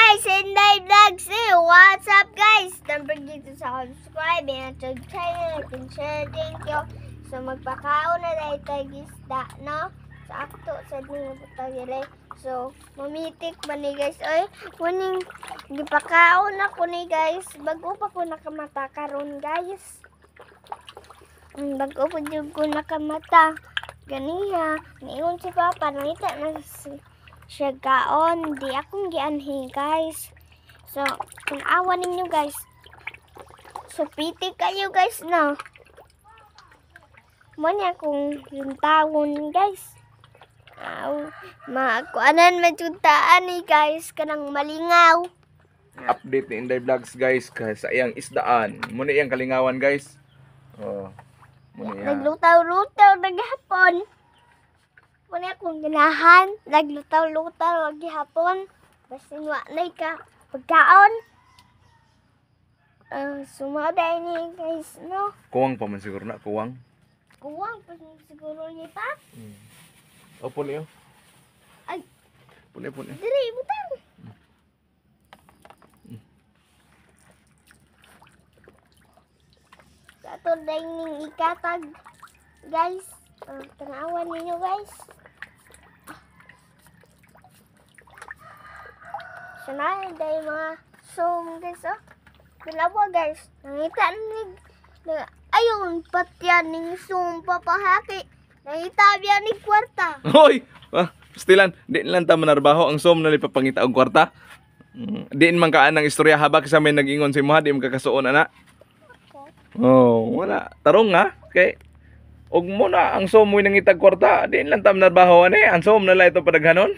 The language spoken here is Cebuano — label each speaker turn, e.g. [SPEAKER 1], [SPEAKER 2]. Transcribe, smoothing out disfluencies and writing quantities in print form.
[SPEAKER 1] Guys, Inday Vlogs eh. What's up, guys? Don't forget to subscribe and to channel and share. Thank you. So magpakaon na dahil tayo isda, no? Sakto sa ning butang. So mamitik man ni, guys. Oy, muning gipakaon ako ni, guys. Bago pa ko nakamata karon, guys. Bago pa jud ko nakamata. Ganiha, niingon si Papa, nangita na siya kaon. Di akong gianhi, guys. So, tanawa ninyo, guys. So, piti kayo, guys, no? Mo niya akong yung tawon, guys. Aw, makuanan man jud taan ni, guys, kanang malingaw.
[SPEAKER 2] Update ni Inday Vlogs, guys, sa iyang isdaan. Muna iyang kalingawan, guys. Oh. Muna iya.
[SPEAKER 1] Naglutaw-lutaw naghapon. Muna akong ganahan, naglutaw-lutaw naghapon. Basin wa na ka pagkaon. Sumaday ni, guys, no?
[SPEAKER 2] Kuwang pa man siguro na, kuwang.
[SPEAKER 1] Kuwang pa siguro ni pa.
[SPEAKER 2] Opo niyo.
[SPEAKER 1] Ay.
[SPEAKER 2] Puni puni.
[SPEAKER 1] Diri butang. Ato day ning ikatag, guys. Tanawan ninyo, guys. Sana day mga sum, guys, oh. Dalawa, guys. Nangita ni na, ayun patyan ning sum papahaki. Nangita biya ni kwarta.
[SPEAKER 2] Hoy! Ah, pastilan, di lang ta manarbaho ang som na lipapangita og kwarta. Diin man kaan ang istorya haba sa may nag-ingon si mo, di man kakasuon ana. Oh, wala. Tarong nga kay og mo na ang som mo'y nangitag kwarta, diin lang ta manarbaho ani, ang som na lang ito padaghanon.